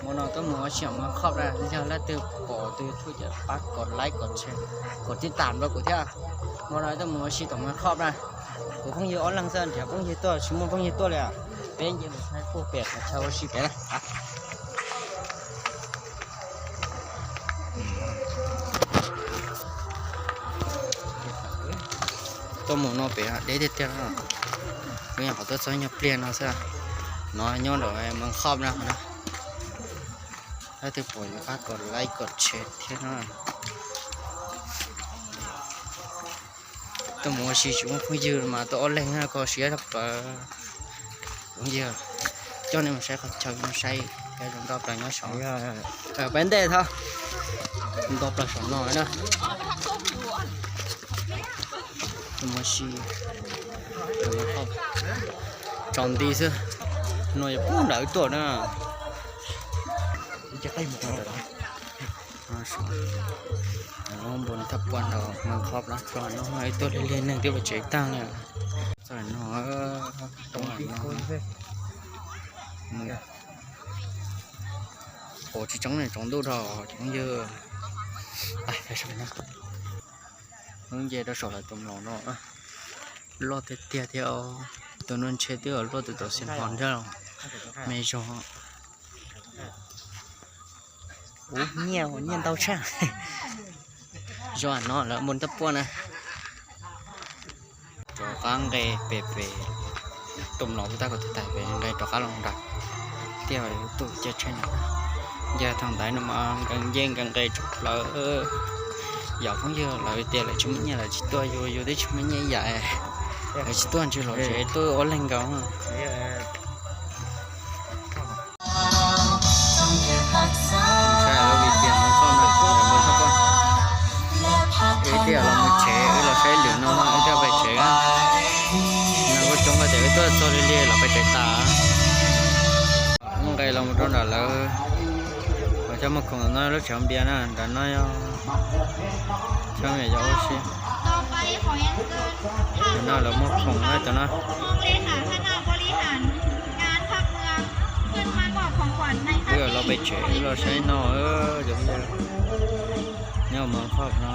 Hmo no tuaj mus ua si tom Moos Khoj na, yog leej twg pom tus YouTube ces pab kom like kom share kom tib tam rau kuv thiab. Hmo no tuaj mus ua si tom Moos Khoj na, kuv phooj ywg ob leeg xwb, nrhiav phooj ywg tuaj tsis muaj phooj ywg tuaj li. Peb nce mus saib puag pem qhov chaw ua si pem na. Tuaj mus no pem deb tiag tiag no. Kuv nyuam qhuav tuaj txog nyuag pliag no xwb. No nyob ntawm Moos Khoj na qhov no. Leej twg pom yuav pab kom like kom share thiab no. Tuaj mus ua si tsis muaj phooj ywg mas tuaj ob leeg na, koj siab tshaj plaws. Phooj ywg, coj nej mus saib qhov chaw no saib, zoo nkauj plaws nyob saud. Peb ntej thaum nto plaws saum no na. Mus ua si tsaus nti xwb, no yog pub nrad tuaj na. Npua thaj puab nrad Moos Khoj no, ib tuaj liag liag neeg twb pais tsev tag li. Txoj no tsoom no, pom tsis tseeb ne, tsaus ntuj dhau cov phooj ywg. Wb nce rau saum lawv tus mlom no, loj tiag tiag thiab. Tus no ntshe twb loj tus tau xees hos nrab los me zog. Ub, nyiaj, nyiaj ntau tshaj. Zos no lawv npua thaj puab na. Rov qab nqe pem pem tus mlom tab kom tig tais pem nqe rov qab los nram. Tiaj tus caij tsheb no, yog thaum ntaiv no mas nkees nce nkees nqes tshaj plaws. Yog phooj ywg lawv tias lawv tsis muaj nyiaj lawv tsis tuaj, yus yus twb tsis muaj nyiaj ib yam, lawv tsis tuaj ntshe los tsev tuaj ua leeg nkaus. Saib lawv vim tias mus txog ntawm mus txog ko, wb thiaj los mus tsev, wb los saib lwm no wb thiaj pais tsev. Nws kuj coob npaum tias wb tuaj txog lig lig los pais tsev tas. Wb nqes los mus rau nram lawv, lawv cov muag khoom no, lub tsev npias na, nram no yog cov me nyuam yaus ua si. Cov no lawv muag khoom na cov no. Wb los pem tsev, wb los saib no, cov nyob Moos Khoj no.